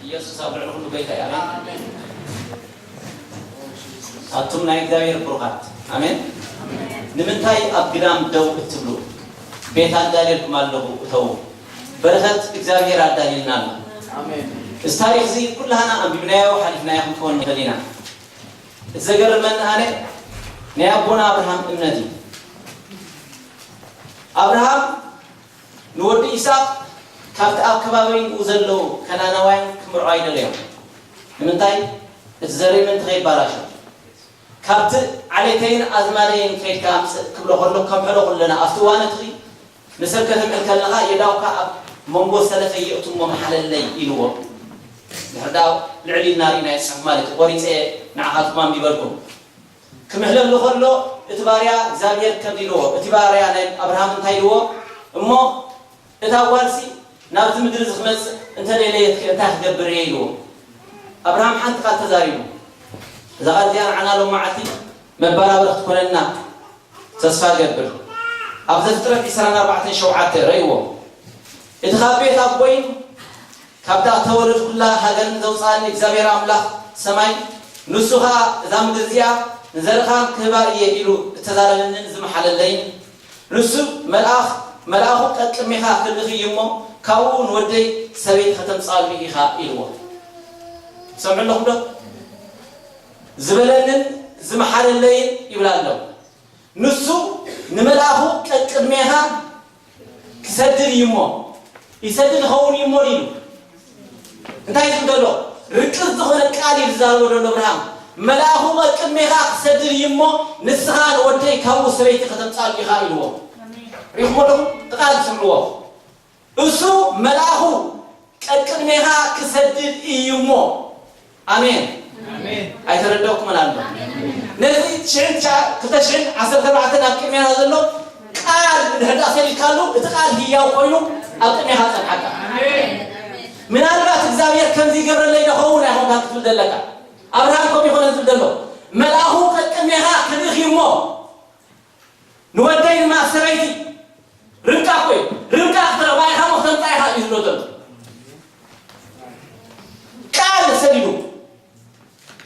ኢየሱስ ኣብ ልዕሊ ኩሉ ጎይታ እዩ። ኣሜን። ኣቱም ናይ እግዚኣብሔር ብሩኻት፣ ኣሜን። ንምንታይ ኣብ ግዳም ደው እትብሉ? ቤት ኣዳልየልኩም ኣለኹ፣ እተዉ። በረኸት እግዚኣብሔር ኣዳልዩልና ኣሎ። ኣሜን። እዚ ታሪኽ እዚ ኩላህና ኣንቢብናዮ ሓሊፍናዮ ክንከውን ንኽእል ኢና። እቲ ዘገርመኒ ኣነ ናይ ኣቦና ኣብርሃም እምነት እዩ። ኣብርሃም ንወዲ ይስሐቅ ካብቲ ኣብ ከባቢኡ ዘለዉ ከናናውያን ክምርዖ ኣይደለዮን። ንምንታይ? እቲ ዘርኢ ምእንቲ ከይባላሾ። ካብቲ ዓሌተይን ኣዝማደይን ከይድካ ኣምጽእ ክብሎ ከሎ ከምሕሎ ኩለና ኣብቲ እዋን እቲ ንሰብ ከተምዕል ከለኻ የዳውካ ኣብ መንጎ ሰለፈይ የእቱ እሞ መሓለለይ ኢልዎ። ድሕር ዳው ልዕል ኢልና ርኢና ይጽሕፍ ማለት እዩ። ቆሪጸ ንዓኻትኩም ኣንቢበልኩም። ክምሕለሉ ከሎ እቲ ባርያ እግዚኣብሔር ከምዚ ኢልዎ፣ እቲ ባርያ ናይ ኣብርሃም እንታይ ኢልዎ? እሞ እታ ጓልሲ ናብዚ ምድሪ እዚ ክመጽእ እንተደለየት ከ እንታይ ክገብር እየ ኢልዎ። ኣብርሃም ሓንቲ ቃል ተዛሪቡ። እዛ ቃል እዚኣ ንዓና ሎም መዓልቲ መበራበሪ ክትኮነና ተስፋ ገብር። ኣብ ዘፍጥረት ዕስራን ኣርባዕተን ሸውዓተ ረእይዎ። እቲ ካብ ቤት ኣቦይን ካብታ እተወለድኩላ ሃገርን ዘውፅኣኒ እግዚኣብሔር ኣምላኽ ሰማይ፣ ንሱ ኸዓ እዛ ምድሪ እዚኣ ንዘርእኻ ክህባ እየ ኢሉ እተዛረበንን ዝመሓለለይን፣ ንሱ መልኣኽ መልኣኹ ቀቅድሜኻ ክልእኽ እዩ እሞ፣ ካብኡ ንወደይ ሰበይቲ ከተምፅኣሉ ኢኻ ኢልዎ። ትሰምዑ ኣለኹም ዶ? ዝበለንን ዝመሓለለይን ይብል ኣሎ። ንሱ ንመልኣኹ ቀቅድሜኻ ክሰድድ እዩ እሞ፣ ይሰድድ ይኸውን እዩ እሞ ኢሉ። እንታይ እዩ ዝብል ዘሎ? ርቅት ዝኾነ ቃል እዩ ዝዛረቦ ዘሎ ኣብርሃም። መልኣኹ ቀቅድሜኻ ክሰድድ እዩ እሞ፣ ንስኻ ንወደይ ካብኡ ሰበይቲ ከተምጻሉ ኢኻ ኢልዎ። ሪኹሞ ኣለኹም? እቲ ቃል ትስምዕዎ። እሱ መልኣኹ ቀቅድሜኻ ክሰድድ እዩ እሞ። ኣሜን። ኣሜን። ኣይተረዳእኩምን ኣሎ። ኣሜን። ነዚ ሽሕን ትሽዓ-፣ ክልተ ሽሕን ዓሰርተ ኣርባዕተን ኣብ ቅድሜና ዘሎ ቃል እንድሕር ደኣ ሰዲድካሉ፣ እቲ ቃል ህያው ኮይኑ ኣብ ቅድሜኻ ጸንሓካ። ኣሜን። ምናልባት እግዚኣብሔር ከምዚ ይገብረለይ ዶ ኸውን ኣይኾንካ ክትብል ዘለካ። ኣብርሃም ከምኡ ይኾነ ዝብል ዘሎ። መልኣኹ ቀቅድሜኻ ክልእኽ እዩ እሞ። ንወደይ ድማ ሰበይቲ ርብቃ እኮ እዩ። ርብቃ ክትረኽባ ኢኻ፣ እሞ ክተምጻ ኢኻ እዩ ዝብሎ ዘሎ። ቃል ሰዲዱ።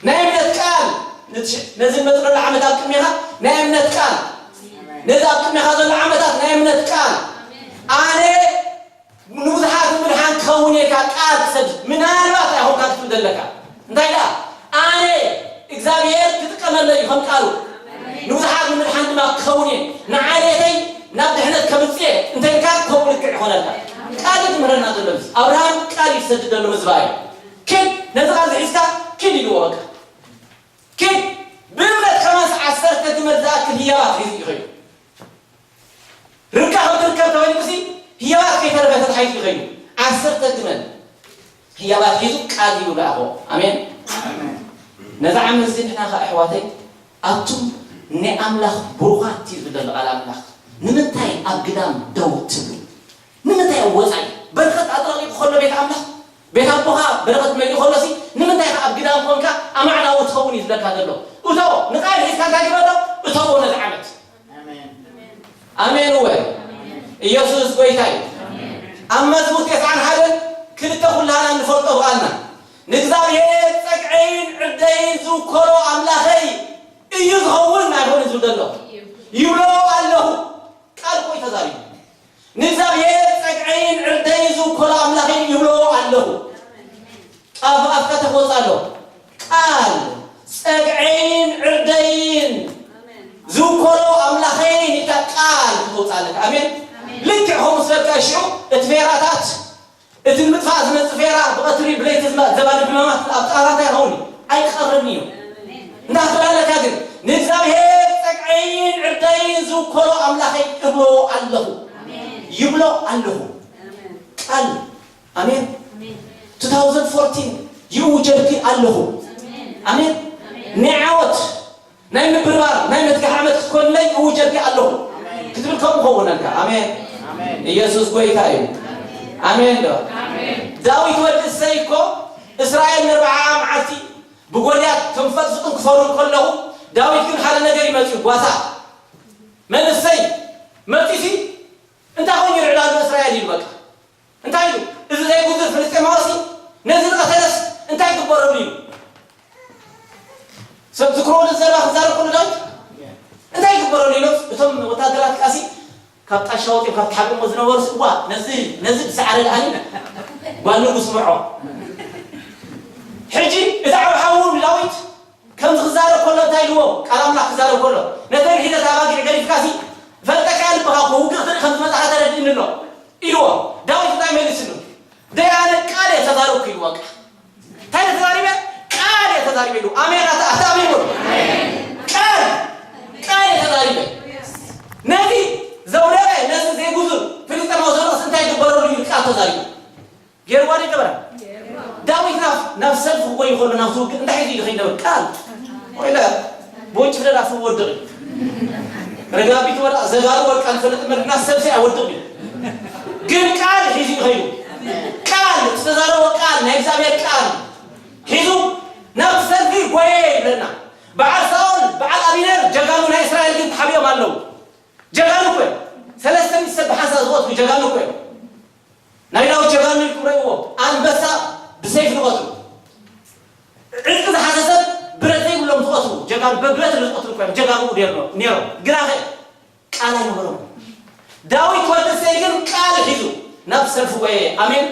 ናይ እምነት ቃል። ነቲ ሽ-፣ ነዚ ንመጽእ ዘሎ ዓመት ኣብ ቅድሜኻ ናይ እምነት ቃል። ነዚ ኣብ ቅድሜኻ ዘሎ ዓመታት ናይ እምነት ቃል። ኣነ ንብዙሓት ምድሓን ክኸውን እየ ኢልካ ቃል ትሰድድ። ምናልባት ኣይኾንካ ክትብል ዘለካ። እንታይ ደኣ? ኣነ እግዚኣብሔር ክጥቀመለይ እዩ ከም ቃሉ። ንብዙሓት ንምድሓን ድማ ክኸውን እየ። ንዓሌተይ ናብ ድሕነት ከምጽእ እየ እንተ ኢልካ ከምኡ ልክዕ ይኾነልካ። ቃል እዩ ዝምህረና ዘሎ። ኣብዚ ኣብርሃም ቃል እዩ ዝሰድድ ዘሎ፣ ምዝባይ። ኪድ፣ ነዚ ቃል እዚ ሒዝካ ኪድ ኢልዎ በቃ። ኪድ፣ ብእምነት ከማንስ ዓሰርተ ግመል ዝኣክል ህያባት ሒዙ እዩ ኸይዱ። ርብቃ ከም ትርከብ ተፈሊጡሲ ህያባት ከይተረፈ ተታሒዙ እዩ ኸይዱ። ዓሰርተ ግመል ህያባት ሒዙ ቃል ሂቡ ለኣኾ። ኣሜን። ኣሜን። ነዛ ዓመት እዚ ንሕና ኸዓ ኣሕዋተይ፣ ኣቱም ናይ ኣምላኽ ብሩኻት እዩ ዝብል ዘሎ ቃል ኣምላኽ። ንምንታይ ኣብ ግዳም ደው ትብሉ? ንምንታይ ኣብ ወጻኢ? በረኸት ኣጥረቂቑ ከሎ ቤት ኣምላኽ፣ ቤት ኣቦኻ በረኸት መሊኡ ከሎሲ፣ ንምንታይ ኸዓ ኣብ ግዳም ኮንካ ኣማዕናዊ ትኸውን እዩ ዝብለካ ዘሎ። እቶ ንቃል ሒዝካ እንታይ ግበሮ? እተዎ ነዚ ዓመት። ኣሜን። ኣሜን እወ። ኢየሱስ ጎይታ እዩ። ኣብ መዝሙር ተስዓን ሓደን ክልተ ኩላህና ንፈልጦ ብቓልና፣ "ንእግዚኣብሔር ጸግዐይን ዕርደይን ዝውከሎ ኣምላኸይ እዩ ዝኸውን" ኣይኮነ ዝብል ዘሎ። ይብሎ ኣለኹ። ቃል እኮ እዩ ተዛሪቡ። "ንእግዚኣብሔር ጸግዐይን ዕርደይን ዝውከሎ ኣምላኸይ ይብሎ ኣለኹ።" ኣብ ኣፍካ ተክወጽ ኣሎ። ቃል ጸግዐይን ዕርደይን ዝውከሎ ኣምላኸይን ኢልካ ቃል ክትወጽእ ኣለካ። ኣሜን። ኣሜን። ልክዕ ከምኡ ስለ ሽዑ እቲ ፌራታት፣ እቲ ንምጥፋእ ዝመጽእ ፌራ ብቐትሪ ብለይቲ ዝመ-፣ ዘባድድ ሕማማት ኣብ ጣራ እንታይ ይኸውን እዩ? ኣይቀርብን እዩ። እንታይ ትብል ኣለካ ግን? "ንእግዚኣብሔር ጸግዐይን ዕርደይን ዝውከሎ ኣምላኸይ እብሎ ኣለኹ፣ ኣሜን። ይብሎ ኣለኹ።" ኣሜን። ቃል ኣሜን። ኣሜን። two thousand fourteen ይእውጀልኪ ኣለኹ። ኣሜን። ኣሜን። ኣሜን። ናይ ዓወት፣ ናይ ምብርባር፣ ናይ ምትጋሕ ዓመት ክትኮንለይ ይእውጀልኪ ኣለኹ። ኣሜን። ክትብል ከምኡ ከውነልካ። ኣሜን። ኣሜን። ኢየሱስ ጎይታ እዩ። ኣሜን ዶ? ኣሜን። ዳዊት ወዲ እሰይ እኮ እስራኤል ንኣርብዓ መዓልቲ ብጎልያድ ከም ፈጥፍጥን ክፈሩን ከለኹ፣ ዳዊት ግን ሓደ ነገር ይመጽኡ፣ ጓሳ መንእሰይ መጺሲ፣ እንታይ ኮይኑ ይርዕዳሉ እስራኤል ኢሉ በቃ። እንታይ ኢሉ? "እዚ ዘይጉዝር ፍልስጤማዊሲ ነዚ ዝቐተለስ ከወደ ዘረባ ክዛረብ ከሎ ዳዊት እንታይ ይግበረሉ ኢሎም እቶም ወታደራት ቃሲ ካብ ጣሻ ወፂኦም ካብ ተሓቢኦሞ ዝነበሩ እዋ ነዚ ነዚ ብሰዓረ ደኣኒ ጓል ንጉስ ምርዖ። ሕጂ እቲ ዓብሓዉ ንዳዊት ከምዚ ክዛረብ ከሎ እንታይ ኢልዎ? ቃል ኣምላኽ ክዛረብ ከሎ ነተን ሒደት ኣባጊዕ ገዲፍካሲ ፈልጠካ ልብኻ እኮ ውግእ ክትርኢ ከም ዝመጻኻ ተረድእኒ ኣሎ ኢልዎ። ዳዊት እንታይ መሊስሉ? ደይ ኣነ ቃል እየ ተዛረብኩ ኢልዎ። በቃ እንታይ እየ ተዛሪበ? ቃል እየ ተዛሪበ ኢሉ። ኣሜን ኣታ ኣታ ኣሜን በሉ። ቃል ቃል እየ ተዛሪበ። ነዚ ዘውደቀ ነዚ ዘይጉዙር ፍልስጤማዊ ዘውደቀስ እንታይ ይግበረሉ ኢሉ ቃል ተዛሪቡ። ገይርዋ ዶ ይገበራ? ዳዊት ናብ ናብ ሰልፊ ክጎይ ከሎ ናብቲ ውግእ እንታይ ሒዙ ይኸይድ ነበር? ቃል ወይለ ብወንጭፍ ደዳ ክወድቕ እዩ። ረጋቢት ወርቃ ዘጋሩ ወርቃ ንፈልጥ መድና ሰብሲ ኣይወድቕ እዩ። ግን ቃል ሒዙ ይኸይዱ። ቃል ዝተዛረቦ ቃል ናይ እግዚኣብሔር ቃል ሒዙ ናብ ሰልፊ ጎየ ይብለና። በዓል ሳኦል በዓል ኣቢነር ጀጋኑ ናይ እስራኤል ግን ተሓቢኦም ኣለዉ። ጀጋኑ እኮ እዮም። ሰለስተ ሚእቲ ሰብ ብሓንሳእ ዝቐትሉ ጀጋኑ እኮ እዮም። ናይ ዳዊት ጀጋኑ ኢልኩም ረእይዎ። ኣንበሳ ብሰይፍ ዝቐትሉ፣ ዕጥቂ ዝሓዘ ሰብ ብረት ዘይብሎም ዝቐትሉ ጀጋኑ፣ ብብረት ዝቐትሉ እኮ እዮም ጀጋኑ ነይሮም። ግናኸ ቃል ኣይነበሮም። ዳዊት ወዲ እሴይ ግን ቃል ሒዙ ናብ ሰልፊ ጎየ። ኣሜን።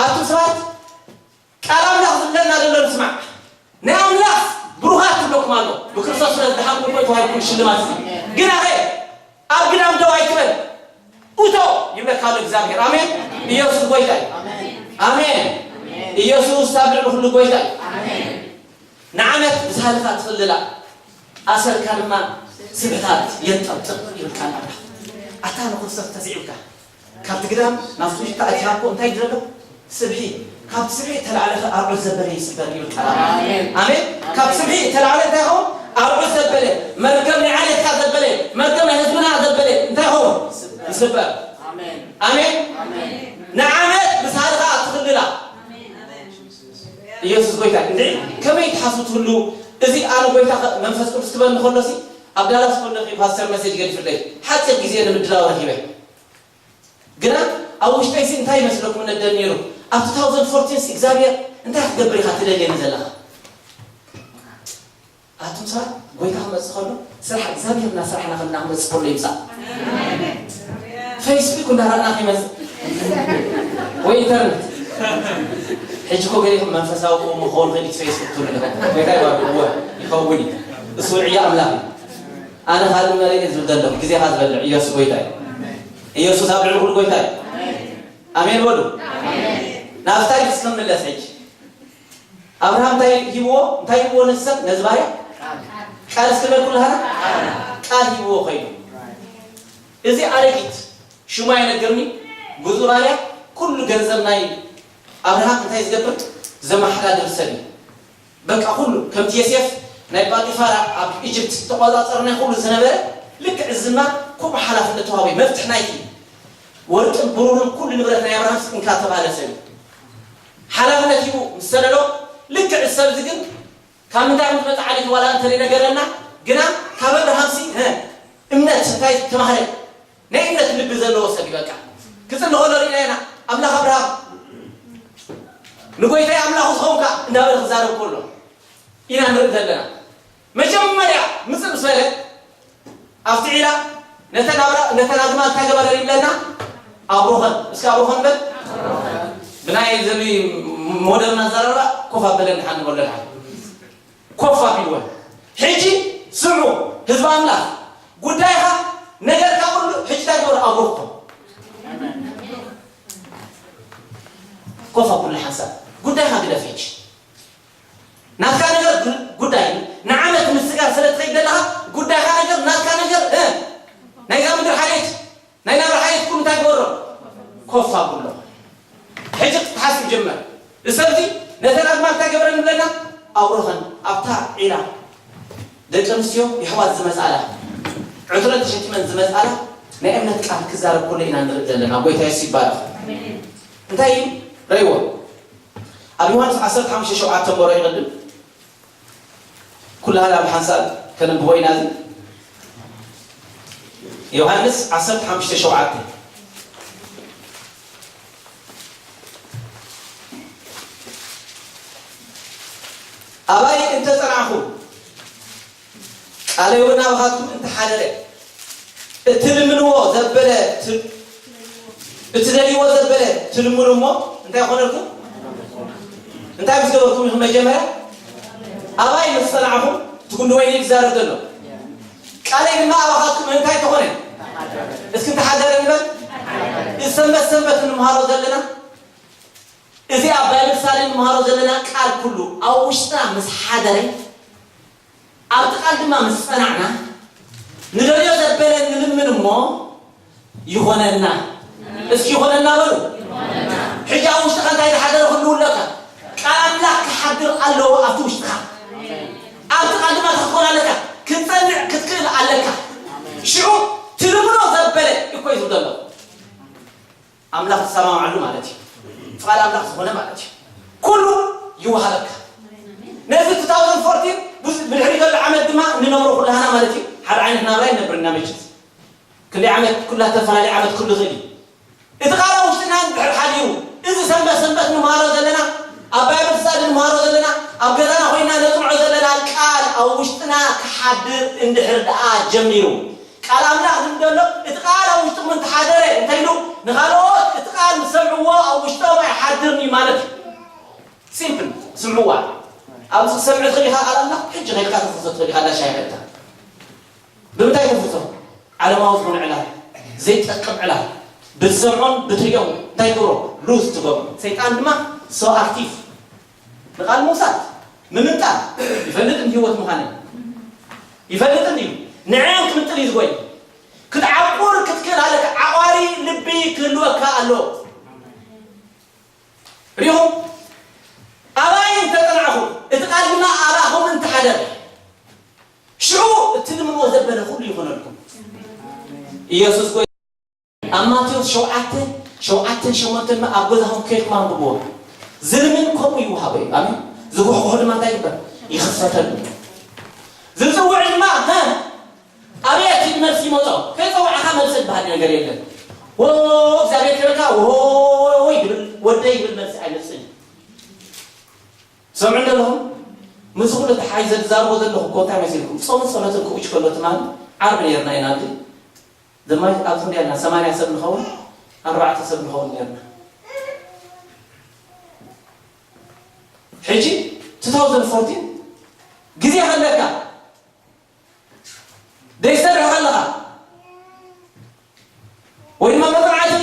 ኣቱም ሰባት ቃል ኣምላኽ ዝብለና ዘሎ ንስማዕ። ናይ ኣምላኽ ብሩኻት ትብለኩም ኣሎ። ብክርስቶስ ስለ ዝደሓንኩም እኮ ተዋሂብኩም ሽልማት እዚ። ግን ኣኸ ኣብ ግዳም ደው ኣይትበል። እቶ ይብለካ ኣሎ እግዚኣብሔር። ኣሜን። ኢየሱስ ጎይታ እዩ። ኣሜን። ኢየሱስ ኣብ ልዕሊ ኩሉ ጎይታ እዩ። ንዓመት ብሳልካ ትኽልላ ኣሰርካ ድማ ስብሕታት የንጠብጥብ ይብል ቃል ኣምላኽ። ኣታ ንክርስቶስ ተስዒብካ ካብቲ ግዳም ናብቲ ውሽጢ ኣእቲኻ እኮ እንታይ ይድረሎ? ስብሒ። ካብቲ ስብሒ እተላዕለ ኸ ኣርዑት ዘበለ ይስበር ይብል ቃል ኣምላኽ። ኣሜን። ኣሜን። ካብ ስብሒ እተላዕለ እንታይ ይኸውን? ኣርዑት ዘበለ፣ መርገም ናይ ዓሌትካ ዘበለ፣ መርገም ናይ ህዝብና ዘበለ እንታይ ይኸውን? ይስበር። ኣሜን። ኣሜን። ኣሜን። ንዓመት ብሳልኻ ትኽልላ። ኢየሱስ ጎይታ። እንዴ ከመይ ትሓስቡ ትህሉ? እዚ ኣነ ጎይታ ኸ-፣ መንፈስ ቅዱስ ክበኒ ከሎሲ ኣብ ዳላስ ኮለኺ ፓስተር መሴጅ ገዲፍለይ ሓፂር ግዜ ንምድላው ረኺበ። ግና ኣብ ውሽጠይሲ እንታይ ይመስለኩም ነደል ነይሩ? ኣብ two thousand fourteen ሲ እግዚኣብሔር እንታይ ክትገብር ኢኻ ትደልየኒ ዘለኻ? ኣቱም ሰባት ጎይታ ክመጽእ ከሎ ስራሕ እግዚኣብሔር እናሰራሕና ከለና ክመጽእ ከሎ ይምጻእ። ፌስቡክ እንዳረኣና ከይመጽእ ወይ ኢንተርነት። ሕጂ እኮ ገሊኹም መንፈሳዊ እኮ ምኾን ኸዲት ፌስቡክ ትብሉ ኣለኹም። ጎይታ ይባርክ። እወ ይኸውን እዩ። እሱ ውዕያ ኣምላኽ እዩ። ኣነ ካልእ መሪእ ዝብል ዘለኹ ግዜኻ ዝበልዕ ኢየሱስ ጎይታ እዩ። ኢየሱስ ኣብ ልዕሊ ኩሉ ጎይታ እዩ። ኣሜን በሉ። ናብቲ ታሪኽ እስከምለስ ሕጂ ኣብርሃም እንታይ ሂብዎ? እንታይ ሂብዎ ነዚ ሰብ? ነዚ ባርያ? ቃል እስኪ በል ኩላህና። ቃል ሂብዎ ኸይዱ። እዚ ኣረጊት ሽሙ ኣይነገርኒ። ግዙእ ባርያ ኩሉ ገንዘብ ናይ ኣብርሃም እንታይ ዝገብር? ዘመሓዳድር ሰብ እዩ። በቃ ኩሉ ከምቲ የሴፍ ናይ ጳጢፋራ ኣብ ኢጅፕት ተቆጻጸር ናይ ኩሉ ዝነበረ ልክዕ እዚ ድማ ከምኡ ሓላፍነት ተዋህቦ እዩ። መፍትሕ ናይቲ ወርቅን ብሩርን ኩሉ ንብረት ናይ ኣብርሃም እንካ ተባህለ ሰብ እዩ። ሓላፍነት ሂቡ ምስ ሰደዶ ልክዕ እዚ ሰብ እዚ ግን ካብ ምንታይ ከም ዝመጽእ ዓሌት ዋላ እንተ ዘይነገረና ግና ካብ ኣብርሃምሲ እ እምነት እንታይ ተማህረ? ናይ እምነት ልቢ ዘለዎ ሰብ እዩ። በቃ ክጽሊ ከሎ ርኢና ኢና። ኣምላኽ ኣብርሃም ንጎይታይ ኣምላኹ ዝኸውንካ እንዳበለ ክዛረብ ከሎ ኢና ንርኢ ዘለና። መጀመርያ ምጽእ ምስ በለ ኣብቲ ዒላ ነተን ኣብራ-፣ ነተን ኣግማል እንታይ ገበረ ይብለና? ኣብሩኸን። እስኪ ኣብሩኸን በል። ብናይ ዘሚ ሞደርን ኣዘራርባ ኮፍ ኣበለን ድሓን ንበሎ ድሓን። ኮፍ ኣቢልወን። ሕጂ ስምዑ ህዝቢ ኣምላኽ፣ ጉዳይኻ ነገርካ ኩሉ ሕጂ እንታይ ገበረ? ኣብሩኸን። ኮፍ ኣቢሉ ሓንሳብ ጉዳይኻ ግደፍ ሕጂ። ናትካ ነገር ጉ-፣ ጉዳይ ንዓመት ምስጋር ስለ ትኸይድ ዘለኻ ጉዳይኻ ነገር ናትካ ነገር እ ናይዛ ምድሪ ሓልየት ናይ ናብራ ሓልየት ኩሉ እንታይ ግበሮ? ኮፍ ኣብሎ። ሕጂ ክትሓስብ ጀመር። እዚ ሰብዚ ነተን ኣግማል እንታይ ገበረን ንብለና? ኣብሮኸን ኣብታ ዒላ ደቂ ኣንስትዮ የሕዋት ዝመጻላ ዕትረን ተሸኪመን ዝመጻላ ናይ እምነት ቃል ክዛረብ ከሎ ኢና ንርኢ ዘለና። ጎይታ የሱስ ይባረኽ። እንታይ እዩ ረይዎ? ኣብ ዮሃንስ ዓሰርተ ሓሙሽተ ሸውዓተ እምበሮ ይቕድም። ኩላህና ብሓንሳብ ከነንብቦ ኢና። እዚ ዮሃንስ ዓሰርተ ሓሙሽተ ሸውዓተ። ኣባይ እንተ ጸናዕኹም ቃለይ እውን ናባኻትኩም እንተሓደረ፣ እትልምንዎ ዘበለ ት-፣ እትደልይዎ ዘበለ ትልምኑ እሞ እንታይ ይኾነልኩም? እንታይ ምስ ገበርኩም ኢኹም? መጀመርያ ኣባይ ምስ ጸናዕኹም፣ ትጉንድወይ ክዛረብ ዘሎ። ቃለይ ድማ ኣባኻትኩም እንታይ ተኾነ? እስኪ እንተሓደረ ንበል። እዚ ሰንበት ሰንበት እንምሃሮ ዘለና፣ እዚ ኣብ ባይብል ስታዲ እንምሃሮ ዘለና ቃል ኩሉ ኣብ ውሽጥና ምስ ሓደረ፣ ኣብቲ ቃል ድማ ምስ ጸናዕና፣ ንደልዮ ዘበለ ንልምን እሞ ይኾነልና። እስኪ ይኾነልና በሉ። ሕጂ ኣብ ውሽጥኻ እንታይ ዝሓደረ ክህልው ኣለካ? ቃል ኣምላኽ ክሓድር ኣለዎ ኣብቲ ውሽጥኻ። ኣብቲ ቃል ድማ እንታይ ክትኮን ኣለካ? ክትጸንዕ ክትክእል ኣለካ። ሽዑ ትልምኖ ዘበለ እኮ እዩ ዝብሎ ዘሎ። ኣምላኽ ትሰማምዓሉ ማለት እዩ። ፍቓድ ኣምላኽ ዝኾነ ማለት እዩ። ኩሉ ይወሃበካ። ነዚ two thousand fourteen ብዙ-፣ ብድሕሪ ዘሎ ዓመት ድማ ንነብሮ ኩላህና ማለት እዩ። ሓደ ዓይነት ናብራ ይነብርና መችስ። ክንደይ ዓመት ኩላ ተፈላለየ ዓመት ክህሉ ይኽእል እዩ። እቲ ቃል ኣብ ውሽጥና እንድሕር ሓዲሩ፣ እዚ ሰንበት ሰንበት ንመሃሮ ዘለና፣ ኣብ ባይብል ስታዲ ንመሃሮ ዘለና፣ ኣብ ገዛና ኮይና ነጽንዖ ዘለና ቃል ኣብ ውሽጥና ክሓድር እንድሕር ደኣ ጀሚሩ፣ ቃል ኣምላኽ ዝብል ዘሎ፣ እቲ ቃል ኣብ ውሽጥኹም እንተሓደረ፣ እንታይ ኢሉ? ንኻልኦት እቲ ቃል ምስ ሰምዕዎ ኣብ ውሽጦም ኣይሓድርን እዩ ማለት እዩ። ሲምፕል፣ ስምዕዋ። ኣብዚ ክትሰምዕ ትኽእል ኢኻ ቃል ኣምላኽ፣ ሕጂ ከይድካ ክትፍቶ ትኽእል ኢኻ፣ እንዳ ሻሂ ከድካ። ብምንታይ ተፍርሶ? ዓለማዊ ዝኾነ ዕላል፣ ዘይጠቅም ዕላል፣ ብትሰምዖን ብትሪኦን እንታይ ትገብሮ? ሉዝ ትገብሮ። ሰይጣን ድማ ሶ ኣክቲቭ። ንቓል ምውሳድ፣ ምምንጣል፣ ይፈልጥ እንዲ ህይወት ምዃነን። ይፈልጥ እንዲ እዩ። ንዕን ክምንጥል እዩ ዝጎይ። ክትዓቁር ክትክእል ኣለካ። ዓቋሪ ልቢ ክህልወካ ኣሎ። ሪኹም? ኣባይ እንተጸናዕኹም፣ እቲ ቃል ድማ ኣባኹም እንተሓደረ፣ ሽዑ እትልምንዎ ዘበለ ኩሉ ይኾነልኩም። ኢየሱስ ጎይ-፣ ኣብ ማቴዎስ ሸውዓተ፣ ሸውዓተን ሸሞንተን ኣብ ገዛኹም ከይድኩም ኣንብብዎ። ዝልምን ከምኡ ይወሃቦ እዩ። ኣሜን። ዝጉሕጉሑ ድማ እንታይ ይግበር? ይኽፈተሉ። ዝጽውዕ ድማ፣ ሀ፣ ኣቤት ይብል መልሲ ይመጾ። ከይጸውዓኻ መልሲ ዝበሃል ነገር የለን። ወ-፣ እግዚኣብሔር ክብለካ፣ ወይ ይብል፣ ወደይ ይብል መልሲ ኣይመጽእን እዩ። ሰምዑ ኣለኹም? ምስ ኩሉ እቲ ሓይዘ ዝዛረቦ ዘለኹ እኮ እንታይ መሲልኩም? ጾምን ጸሎትን ክውጅ ከሎ ትማሊ ዓርቢ ነርና ኢና፣ እንዲ፣ ደማይ ኣብዚ ክንደይ ኣለና? ሰማንያ ሰብ ንኸውን፣ ኣርባዕተ ሰብ ንኸውን ነርና። ሕጂ two thousand fourteen ግዜ ከለካ፣ ደይሰርሕ ከለኻ፣ ወይ ድማ መጽናዕቲ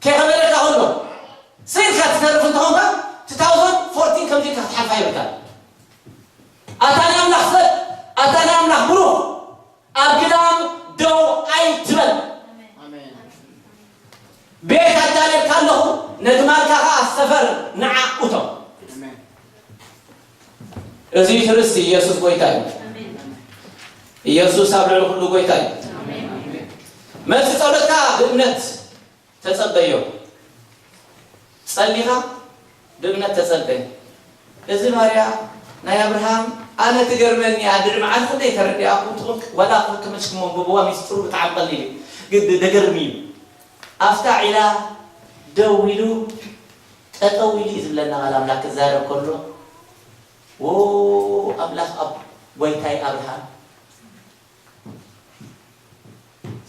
ከይኸበደካ ከሎ፣ ስኢልካ ትተርፍ እንተኾንካ፣ two thousand fourteen ከምዚ ኢልካ ክትሓልፋ የብልካን። ኣታ ናይ ኣምላኽ ሰብ፣ ኣታ ናይ ኣምላኽ ብሩኽ፣ ኣብ ግዳም ደው ኣይትበል። ኣሜን። ቤት ኣዳልየልካ ኣለኹ፣ ነግማልካ ኸኣ ሰፈር ንዓ እቶ። ኣሜን። እዚ ትርሲ ኢየሱስ ጎይታ እዩ። ኣሜን። ኢየሱስ ኣብ ልዕሊ ኩሉ ጎይታ እዩ። ኣሜን። መልሲ ጸሎትካ ብእምነት ተጸበዮ። ጸሊኻ ብእምነት ተጸበይ። እዚ ባርያ ናይ ኣብርሃም ኣነ ትገርመኒ እያ፣ ድሕሪ መዓልቲ ክንደይ ተረዲኣኩም ትኹን ዋላ ክልተ መልስኩም መንብብዋ ሚስጥሩ ብጣዕሚ ቀሊል እዩ። ግን ደገርም እዩ። ኣብታ ዒላ ደው ኢሉ ጠጠው ኢሉ እዩ ዝብለና ቃል ኣምላኽ ክዛረብ ከሎ፣ ዎ ኣምላኽ ኣብ ጎይታይ ኣብርሃም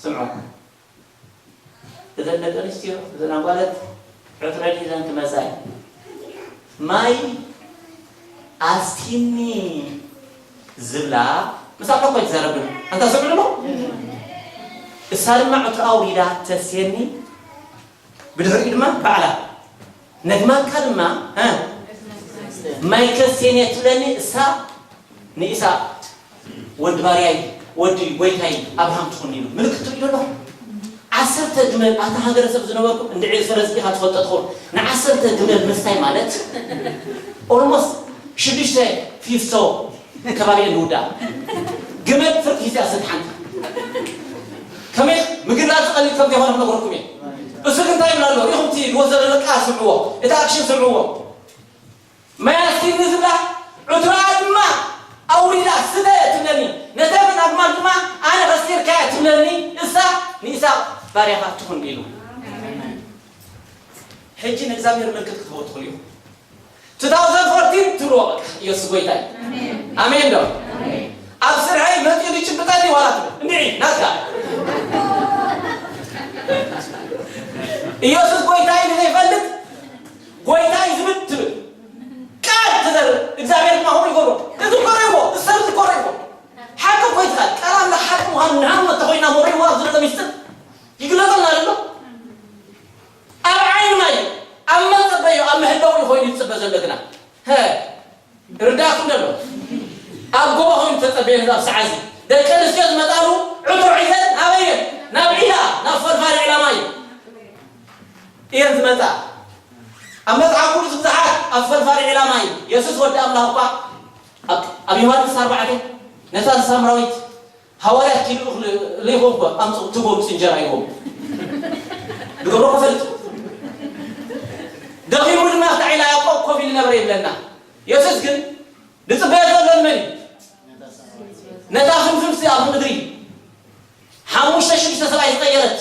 ስምዑ። እዘን ደቂ ኣንስትዮ፣ እዘን ኣጓለት ዕትረን ሒዘን ክመጻ እየን። ማይ ኣስቲኒ ዝብላ፣ ምስ ኣምላኽ እኮ ኣይትዛረብን። ኣንታ ስምዑ እሞ። እሳ ድማ ዕትራ ኣውሪዳ ተስየኒ፣ ብድሕሪኡ ድማ ባዕላ። ነግማልካ ድማ፣ እ፣ ማይ ከስየኒ ትብለኒ፣ እሳ ንኢሳቅ ወዲ ባርያይ፣ ወዲ ጎይታይ ኣብርሃም ትኹን ኢሉ ምልክት ትርእዩ ኣለኹም። ዓሰርተ ግመል፣ ኣታ ሃገረሰብ ዝነበርኩም እንድዒ ፈረስ ዲኻ ትፈልጦ ትኸውን። ንዓሰርተ ግመል ምስታይ ማለት ኦልሞስት ሽዱሽተ ፊስቶ ከባቢ እየን ዝውዳእ። ግመል ፍርቂ ፊስቶ እያ ዝሰትሓንካ። ከመይ ምግላጽ ቀሊል ከም ዘይኮነ ክነግረኩም እየ። እሱ ግን እንታይ ይብል ኣሎ? ሪኹም እቲ ዝወሰደ ደቃ ስምዕዎ፣ እቲ ኣክሽን ስምዕዎ። ማይ ኣስቲኒ ዝብላ፣ ዕትሮኣ ድማ ኣውሪዳ ስተ ትብለኒ፣ ነተን ኣግማል ድማ ኣነ ከሲርካያ ትብለኒ፣ እሳ ንኢሳቅ ባርያኻ ትኹን ኢሉ። ሕጂ ንእግዚኣብሔር ምልክት ክትህቦ ትኽእሉ ኢኹም። two thousand fourteen ትብልዎ በቃ፣ ኢየሱስ ጎይታ እዩ። ኣሜን ዶ? ኣብ ስርሐይ መጺኡ ይጭብጠኒ ዋላ ትብል። እንድዒ ናትካ። ኢየሱስ ጎይታይ ንዘይፈልጥ ጎይታይ ዝብል ትብል። ቃል ትዘርእ፣ እግዚኣብሔር ድማ ከምኡ ይገብሮ። እዚ እኮ ርእይዎ፣ እዚ ሰብ እዚ እኮ ርእይዎ። ሓቂ እኮ እዩ እቲ ቃል። ቃል ኣምላኽ ሓቂ ምዃኑ ንሕና እውን እንተኾይና እሞ ርእይዎ ኣብ ዝለሎ ሚስጥር ይግለጸልና ኣሎ። ኣብ ዓይንና እዩ፣ ኣብ መጸበዩ፣ ኣብ መህለዊ ኮይኑ ይጽበ ዘሎ ግና። ሀ፣ ርዳእኩም ዘሎ። ኣብ ጎቦ ኮይኑ ተጸበየን ኣብ ሰዓዚ። ደቂ ኣንስትዮ ዝመጻሉ ዕትሮ ሒዘን ኣበይ እየን? ናብ ዒላ፣ ናብ ፈልፋሊ ዒላ ማይ እየን ዝመጻ። ኣብ መጽሓፍ ቅዱስ ብዙሓት ኣብ ፈልፋሊ ዒላ ማይ፣ የሱስ ወዲ ኣምላኽ እኳ ኣብ፣ ኣብ ዮሃንስ ኣርባዕተ ነታ ሳምራዊት ሃዋርያት ኪዱ ልኢኹም እኳ ኣምጽኡ ትቦ ምስ እንጀራ ይቦም። ዝገብሮ ክፈልጥ። ደኺሙ ድማ ኣብታ ዒላ ያዕቆብ ኮፍ ኢሉ ነበረ ይብለና። የሱስ ግን ዝጽበዮ ዘሎ ንመን እዩ? ነታ ፍንፍንሲ ኣብ ምድሪ ሓሙሽተ ሽዱሽተ ሰብኣይ ዝቐየረት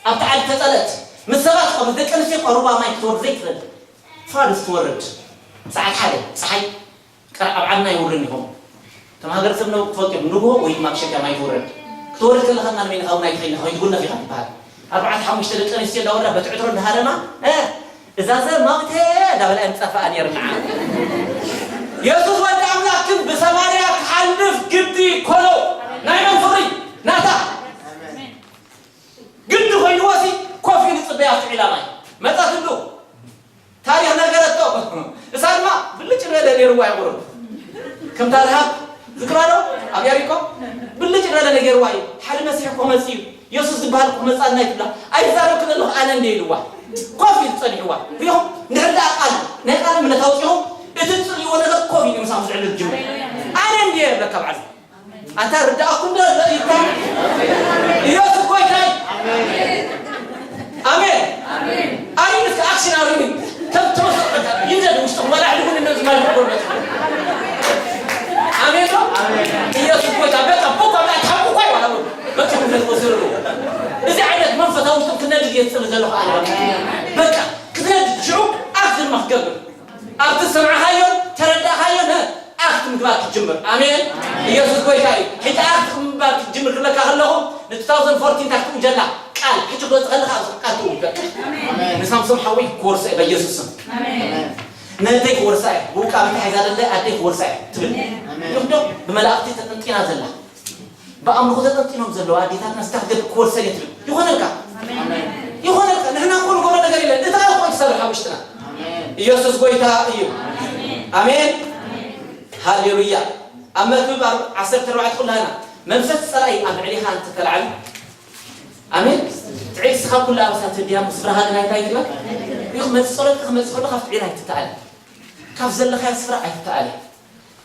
ኣብቲ ዓዲ ተጸለት። ምስ ሰባት እኳ ምስ ደቂ ኣንስትዮ እኳ ሩባ ማይ ክትወርድ ዘይትኽእል። ፋዱስ ትወርድ። ሰዓት ሓደ ጸሓይ ቀር ኣብ ዓድና ይውርን ኢኹም። እቶም ሃገር ሰብ ነው ክትፈልጡ ኢኹም። ንግሆ ወይ ድማ ብሸጋ ማይ ትውረድ። ክትወርድ ከለኻ እና ንበይንኻ እውን ኣይትኸይድ ኢኻ፣ ከይትጉነፍ ኢኻ ትበሃል። ኣርባዕተ ሓሙሽተ ደቂ ኣንስትዮ እንዳወርዳ በቲ ዕትሮ እንዳሃረማ፣ እ፣ እዛ ሰብ ማውተ እንዳበላ እየን ዝጸፍኣ ነይረን ንዓ። የሱስ ወዲ ኣምላኽ ግን ብሰማርያ ክሓልፍ ግዲ ኮኖ። ናይ መን ፍቕሪ? ናታ። ግዲ ኮይንዎ ሲ ኮፍ ኢሉ ይጽበያ ኣብቲ ዒላ ማይ። መጻትሉ። ታሪኽ ነገረቶ። እሳ ድማ ብልጭ ዝበለ ነይርዋ እዩ ቁሩብ። ከምታ ረሃብ ዝክራ ዶ ኣብ ያሪኮ ብልጭ ዝበለ ነይርዋ እዩ። ሓደ መሲሕ እኮ መጺኡ እዩ። የሱስ ዝበሃል እኮ መጻና እዩ ትብላ። ኣይዛረብክን ኣለኹ ኣነ እንደ ኢልዋ። ኮፍ ኢሉ ጸኒሕዋ። ሪኹም? እንድሕር ደኣ ቃል፣ ናይ ቃል እምነት ኣውጺኹም፣ እቲ ትጽልይዎ ነገር ኮፍ ኢሉ ምሳኹም ዝዕልል ዝጅምር። ኣነ እንደ ይብለካ በዓል። ኣታ ርዳእኩም ዶ ይታ? ኢየሱስ ጎይታይ። ኣሜን። ኣሜን። ኣሪኒ እስከ ኣክሽን ኣሪኒ። ከም ተመሰጠካ ይንደድ ውሽጥኹም ወላ ሕድጉን እንደዚ ማይ ፍቅር መጽ። ኣሜን ዶ? ኢየሱስ ጎይታ። በቃ ቦኳ ብላ ታቁ ኳይ ዋላ በቃ። በቃ ምን ወስሩ። እዚ ዓይነት መንፈሳዊ ውስጥም ክነድድ እየ ዝጽሊ ዘለኹ ኣነ። በቃ ክትነድድ ሽዑ ኣክሽን ማክገብር። ኣብቲ ዝሰማዕኻዮን ተረዳእኻዮን፣ እ፣ ኣክት ምግባር ክትጅምር። ኣሜን። ኢየሱስ ጎይታ እዩ። ሕጂ ኣክት ምግባር ክትጅምር ክብለካ ከለኹ፣ ን two thousand fourteen ታክቲ እንጀላ ቃል፣ ሕጂ ክወጽእ ከለኻ ኣብዚ ቃል ትውበቅ። ንሳምሶም ሓወይ ክወርሶ እየ በኢየሱስ ስም። ነደይ ክወርሳ እየ። ብውቃ ቤት ሓይዛ ደለ ኣደይ ክወርሳ እየ ትብል። ይኽዶ ብመላእኽቲ ተጠንጢና ዘላ። ብኣምልኾ ተጠንጢኖም ዘለዉ ኣዴታትና ስታ ክትገብር ክወርሰን እየ ትብል። ይኾነልካ። ይኾነልካ። ንሕና እኮ ንገብሮ ነገር የለን። እቲ ቃል እኮ ትሰርሕ ኣብ ውሽጥና። ኢየሱስ ጎይታ እዩ። ኣሜን። ሃሌሉያ። ኣብ መክብብ ኣብ ዓሰርተ ኣርባዕተ ኩላህና መንፈስ ጸላኢ ኣብ ልዕሌኻ እንተተላዕሉ፣ ኣሜን። ትዕግስትኻ ኩሉ ኣበሳ ትድያ፣ ምስ ብርሃን ናይ እንታይ ትበል? ይኹ መጽ-፣ ጸሎትካ ክመጽእ ከሎ ካብቲ ዒላ ኣይትተኣለ። ካብ ዘለኻዮ ስፍራ ኣይትተኣለ።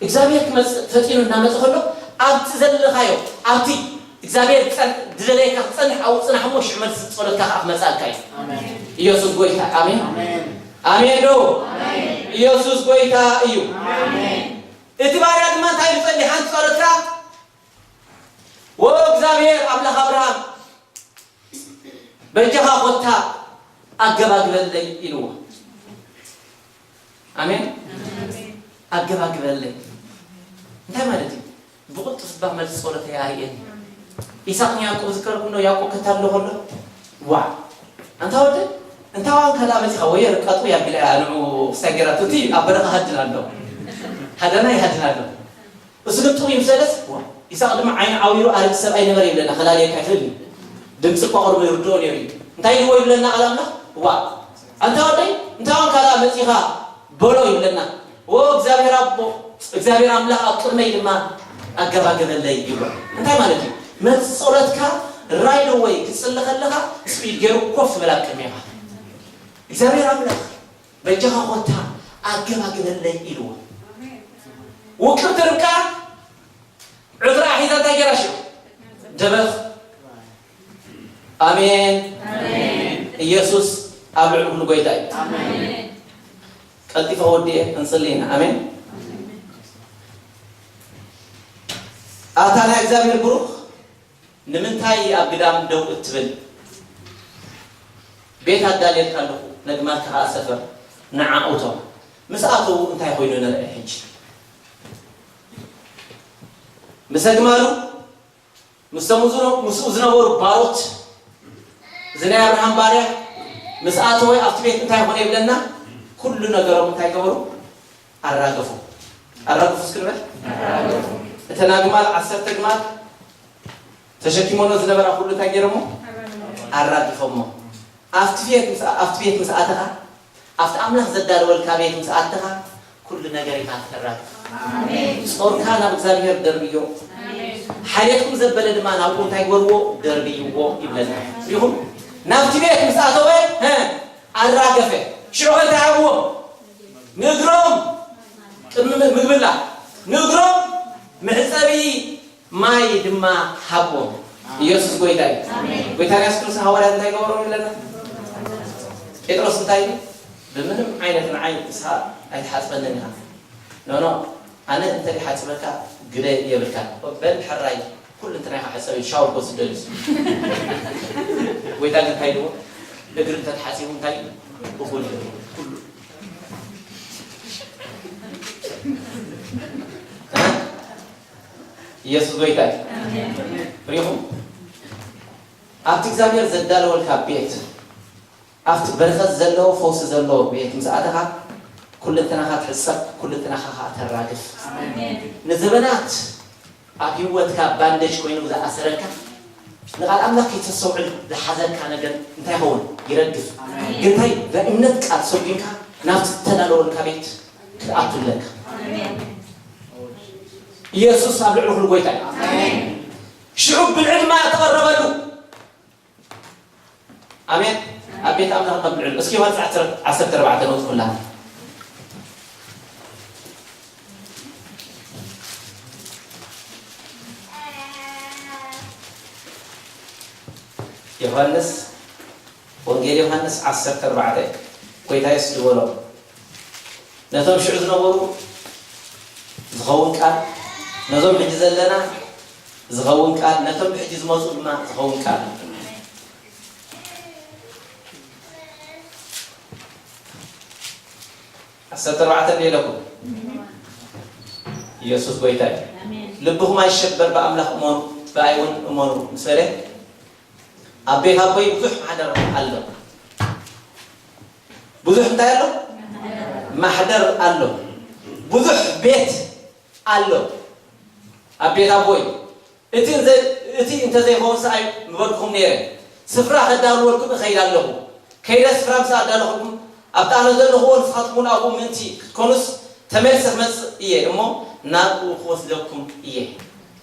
እግዚኣብሔር ክመጽእ ፈጢኑ እናመጸ ከሎ ኣብቲ ዘለኻዮ፣ ኣብቲ እግዚኣብሔር ጸን-፣ ዝደለየካ ክጸንሕ ኣብኡ ጽናሕ እሞ ሽዑ መልሲ ጸሎትካ ከኣ ክመጽኣልካ እዩ። ኣሜን። ኢየሱስ ጎይታ። ኣሜን። ኣሜን። ኣሜን ዶ? ኣሜን። ኢየሱስ ጎይታ እዩ። ኣሜን። እቲ ባርያ ድማ እንታይ ኢሉ ጸልየ? ሓንቲ ጸሎት ከኣ፣ "ወ እግዚኣብሔር ኣምላኽ ኣብርሃም፣ በጃኻ ኮታ ኣገባግበለይ" ኢልዎ። ኣሜን። ኣገባግበለይ እንታይ ማለት እዩ? ብቕልጡፍ እባ መልሲ ጸሎተይ ኣርእየኒ። ኢሳቕ ንያዕቆብ ዝከረኩም ዶ? ያዕቆብ ከታሎ ከሎ፣ "ዋዕ፣ ኣንታ ወደ፣ እንታ ዋንካ ደኣ መጺኻ?" ወየ ርቃጡ ያቢላ እያ ንዑ ክሳይ ገይራቶ፣ እቲ ኣብ በረኻ ሃድን ኣሎ። ሃደና ይሃድን ኣሎ። እሱ ግን ጥሙይ ምስ በለስ፣ ዋ፣ ይስሐቅ ድማ ዓይኑ ዓዊሩ ኣረጊት ሰብኣይ ነበረ ይብለና፣ ከላልየካ ይኽእል እዩ። ድምፂ እኳ ቅድሚ ይርድኦ ነይሩ እዩ። እንታይ ኢልዎ ይብለና ቃል ኣምላኽ? ዋ፣ ኣንታ ወደይ፣ እንታይ ኾንካ ደኣ መፂኻ በሎ ይብለና። ኦ እግዚኣብሔር ኣቦ፣ እግዚኣብሔር ኣምላኽ ኣብ ቅድመይ ድማ ኣገባገበለይ ይብሎ። እንታይ ማለት እዩ? መልሲ ጸሎትካ right away ክትጽሊ ከለኻ ስፒድ ገይሩ ኮፍ ይበል ኣብ ቅድሜኻ። እግዚኣብሔር ኣምላኽ በጃኻ ኮታ ኣገባግበለይ ኢልዎ። ውቅብቲ ርብቃ ዕትራ ሒዛ እንታይ ገይራ ሽዑ? ደበኽ። ኣሜን። ኣሜን። ኢየሱስ ኣብ ልዕሊ ኩሉ ጎይታ እዩ። ኣሜን። ቀልጢፈ ወዲኤ ክንጽሊ ኢና። ኣሜን። ኣታ ናይ እግዚኣብሔር ብሩኽ፣ ንምንታይ ኣብ ግዳም ደው እትብል? ቤት ኣዳልየልካ ኣለኹ፣ ነግማልካ ከኣ ሰፈር። ንዓ እቶ። ምስ ኣተዉ እንታይ ኮይኑ ንርአ ሕጂ። ምስ ኣግማሉ፣ ምስቶም ምስኡ ዝነበሩ ባሮት፣ እዚ ናይ ኣብርሃም ባርያ ምስ ኣተወ ኣብቲ ቤት እንታይ ኾነ ይብለና? ኩሉ ነገሮም እንታይ ገበሩ? ኣራገፉ። ኣራገፉ እስኪ ንበል። እተን ኣግማል፣ ዓሰርተ ኣግማል ተሸኪሞኖ ዝነበራ ኩሉ እንታይ ገይሮሞ? ኣራግፎሞ። ኣብቲ ቤት ምስ ኣብቲ ቤት ምስ ኣተኻ፣ ኣብቲ ኣምላኽ ዘዳለወልካ ቤት ምስ ኣተኻ፣ ኩሉ ነገር ኢኻ ተራግፍ። ኣሜን። ጾርካ ናብ እግዚኣብሔር ደርብዮ። ኣሜን። ሓልየትኩም ዘበለ ድማ ናብኡ እንታይ ግበርዎ? ደርብይዎ ይብለና። ሪኹም? ናብቲ ቤት ምስ ኣተወ፣ ሀ፣ ኣራገፈ። ሽዑ እንታይ ሃብዎ? ንእግሮም ቅድሚ ምግብላ፣ ንእግሮም መሕጸቢ ማይ ድማ ሃብዎም። ኢየሱስ ጎይታ እዩ። ኣሜን። ጎይታና ኢየሱስ ክርስቶስ ሃዋርያት እንታይ ገበሮም ይብለና? ጴጥሮስ እንታይ ኢሉ? ብምንም ዓይነት ንዓይ ንስኻ ኣይትሓጽበንን ኢኻ። ኖ፣ ኖ፣ ኣነ እንተ ይሓጽበካ ግደ የብልካ። በል ሕራይ፣ ኩሉ እንተ ናይኻ ሕጸብ፣ ሻወር ክወስድ ደልዩ። ጎይታ ግን እንታይ ኢልዎ? እግሪ እንተ ተሓጺቡ እንታይ እዩ? እኹል እዩ። ኩሉ። ኢየሱስ ጎይታ እዩ። ሪኹም? ኣብቲ እግዚኣብሔር ዘዳለወልካ ቤት፣ ኣብቲ በረኸት ዘለዎ፣ ፈውሲ ዘለዎ ቤት ምስ ኣተኻ፣ ኩለንተናኻ ትሕጸብ፣ ኩለንተናኻ ኸኣ ተራግፍ። ኣሜን። ንዘበናት ኣብ ህይወትካ ባንደጅ ኮይኑ ዝኣሰረካ፣ ንቓል ኣምላኽ ከይተስተውዕል ዝሓዘካ ነገር እንታይ ይኸውን? ይረግፍ። ኣሜን። ግን እንታይ? ብእምነት ቃል ሰጒምካ ናብቲ ዝተዳለወልካ ቤት ክትኣቱ ኣለካ። ኣሜን። ኢየሱስ ኣብ ልዕሊ ኩሉ ጎይታ እዩ። ኣሜን። ሽዑ ብልዒ ድማ ተቐረበሉ። ኣሜን። ኣብ ቤት ኣምላኽ ከብልዕሉ። እስኪ ዮሃንስ ዓሰርተ ኣርባዕተ ነውጽ ኩላና። ዮሃንስ፣ ወንጌል ዮሃንስ ዓሰርተ ኣርባዕተ፣ ጎይታ የሱስ ዝበሎ፣ ነቶም ሽዑ ዝነበሩ ዝኸውን ቃል፣ ነዞም ሕጂ ዘለና ዝኸውን ቃል፣ ነቶም ብሕጂ ዝመጹ ድማ ዝኸውን ቃል። ዓሰርተ ኣርባዕተ እንዲህ ኢለኩም፣ ኢየሱስ ጎይታ እዩ። ኣሜን። ልብኹም ኣይሸበር፣ ብኣምላኽ እመኑ፣ ብኣይ እውን እመኑ ምስ በለ፣ ኣብ ቤት ኣቦይ ብዙሕ ማሕደር ኣሎ። ብዙሕ እንታይ ኣሎ? ማሕደር ኣሎ። ብዙሕ ቤት ኣሎ ኣብ ቤት ኣቦይ። እቲ እንዘ-፣ እቲ እንተዘይኸውን ሰኣይ ምበልኩኹም ነይረ። ስፍራ ከዳልወልኩም እኸይድ ኣለኹ። ከይደ ስፍራ ምስ ኣዳለኹልኩም፣ ኣብቲ ኣነ ዘለኹዎ ንስኻትኩም እውን ኣብኡ ምእንቲ ክትኮኑስ፣ ተመልሰ ክመጽእ እየ እሞ፣ ናብኡ ክወስደኩም እየ።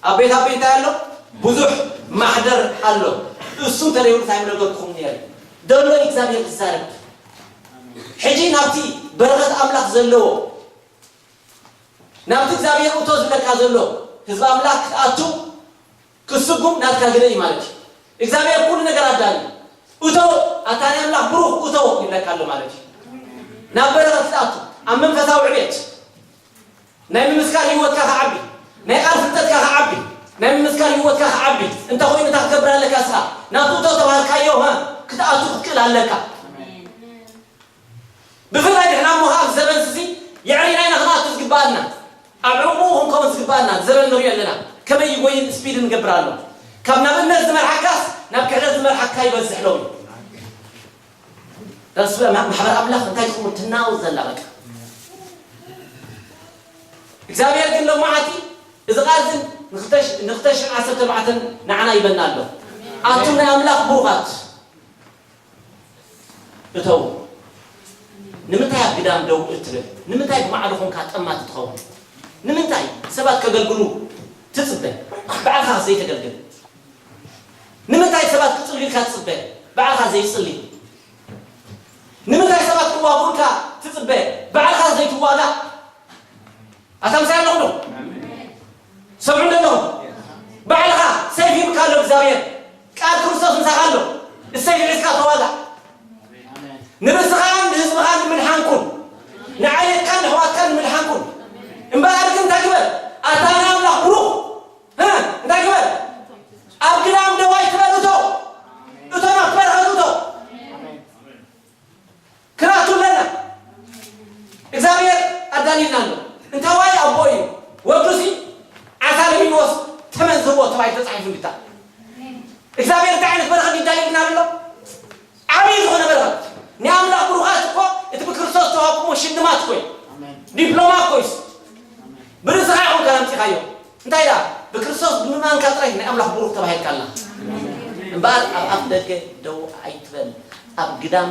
ኣብ ቤት ኣቦይ እንታይ ኣሎ? ብዙሕ ማሕደር ኣሎ። እሱ እንተዘይብሉ እንታይ ምነገርኩኹም ነይረ? ደሎ እግዚኣብሔር ክዛረብ። ሕጂ ናብቲ በረኸት ኣምላኽ ዘለዎ፣ ናብቲ እግዚኣብሔር እቶ ዝብለካ ዘሎ ህዝቢ ኣምላኽ ክትኣቱ፣ ክስጉም ናትካ ግደ እዩ ማለት እዩ። እግዚኣብሔር ኩሉ ነገር ኣዳልዩ። እቶ፣ ኣታ ናይ ኣምላኽ ብሩኽ እቶ ይብለካ ኣሎ ማለት እዩ። ናብ በረኸት ክትኣቱ፣ ኣብ መንፈሳዊ ዕቤት፣ ናይ ምምስካር ህይወትካ ክዓቢ፣ ናይ ቃል ፍልጠትካ ክዓቢ፣ ናይ ምምስካር ህይወትካ ክዓቢ እንተ ኮይኑ እንታይ ክትገብር ኣለካ? እስኻ ናብቲ እቶ ተባህልካዮ፣ ሀ፣ ክትኣቱ ክትክእል ኣለካ። ብፍላይ ንሕና እሞ ኣብ ዘበን እዚ የዕሪና ኢና ክንኣቱ ዝግባኣና። ኣብ ዕሙቕ ክንከውን ዝግባኣና ዘበን ንሪኦ ኣለና። ከመይ ይጎይን ስፒድ ንገብር ኣሎ። ካብ ናብ እምነት ዝመርሓካስ ናብ ክሕደት ዝመርሓካ ይበዝሕ ሎሚ። ዳስ ማ-፣ ማሕበር ኣምላኽ እንታይ ትኸውን ትናወጽ ዘላ በቃ። እግዚኣብሔር ግን ሎማዓቲ እዚ ቃል እዚ ንኽተሽ-፣ ንኽተሽሕን ዓሰርተ ኣርባዕተን ንዓና ይበና ኣሎ። ኣቱም ናይ ኣምላኽ ብሩኻት፣ እተው። ንምንታይ ኣብ ግዳም ደው እትብል? ንምንታይ ብማዕዶ ኾንካ ጠማቲ ትኸውን? ንምንታይ ሰባት ከገልግሉ ትጽበ? ባዕልኻ ዘይተገልግል? ንምንታይ ሰባት ክጽልዩልካ ትጽበ? ባዕልኻ ዘይጽሊ? ንምንታይ ሰባት ክዋግኡልካ ትጽበ? ባዕልኻ ዘይትዋጋእ? ኣታ ምሳይ ኣለኹም ዶ? ሰምዑ ኣለኹም? ባዕልኻ ሰይፍ ሂብካ ኣሎ እግዚኣብሔር። ቃል ክርስቶስ ምሳኻ ኣሎ። እሰይ ሒዝካ ተዋጋእ። ንርእስኻን ንህዝብኻን ንምድሓን ኩን። ንዓሌትካን ንኣሕዋትካን ንምድሓን ኩን። እምበኣር ግን እንታይ ግበር? ኣታ ናይ ኣምላኽ ብሩኽ፣ እ፣ እንታይ ግበር? ኣብ ግዳም ደው ኣይትበል፣ እቶ። እቶ ናብቲ በረኸት እቶ። ክንኣቱ ኣለና። እግዚኣብሔር ኣዳልዩና ኣሎ። እንታዋይ ኣቦ እዩ። ወዱሲ ዓሳ ለሚንዎስ ተባሂሉ ተጻሒፉ እንዲታ እግዚኣብሔር እንታይ ዓይነት በረኸት ይዳልልና ኣሎ? ዓብዪ ዝኾነ በረኸት። ናይ ኣምላኽ ብሩኻት እኮ እቲ ብክርስቶስ ተዋህብኩሞ ሽልማት እኮ እዩ። ዲፕሎማ እኮ እዩ። ብርእስኻ ይኹን ካን ኣምጺኻዮ እንታይ ዳ ብክርስቶስ ብምእማንካ ጥራይ ናይ ኣምላኽ ብሩኽ ተባሂልካ ኣለኻ። እምበኣር ኣብ ኣፍ ደገ ደው ኣይትበል፣ ኣብ ግዳም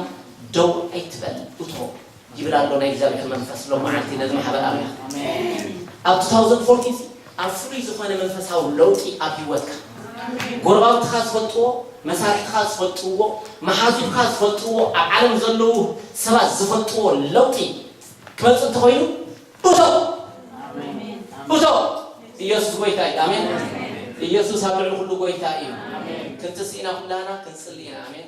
ደው ኣይትበል። እቶ ይብል ኣሎ ናይ እግዚኣብሔር መንፈስ ሎም መዓልቲ ነዚ ማሕበር ኣምላኽ ኣብ two thousand fourteen ኣብ ፍሉይ ዝኾነ መንፈሳዊ ለውጢ ኣብ ህይወትካ ጎረባብትኻ ዝፈልጥዎ፣ መሳርሕትኻ ዝፈልጥዎ፣ መሓዙትካ ዝፈልጥዎ፣ ኣብ ዓለም ዘለዉ ሰባት ዝፈልጥዎ ለውጢ ክመጽእ እንተኾይኑ እቶ እቶ ኢየሱስ ጎይታ እዩ። ኣሜን። ኢየሱስ ኣብ ልዕሊ ኩሉ ጎይታ እዩ። ክንትስ ኢና ኩላና ክንጽሊ ኢና። ኣሜን።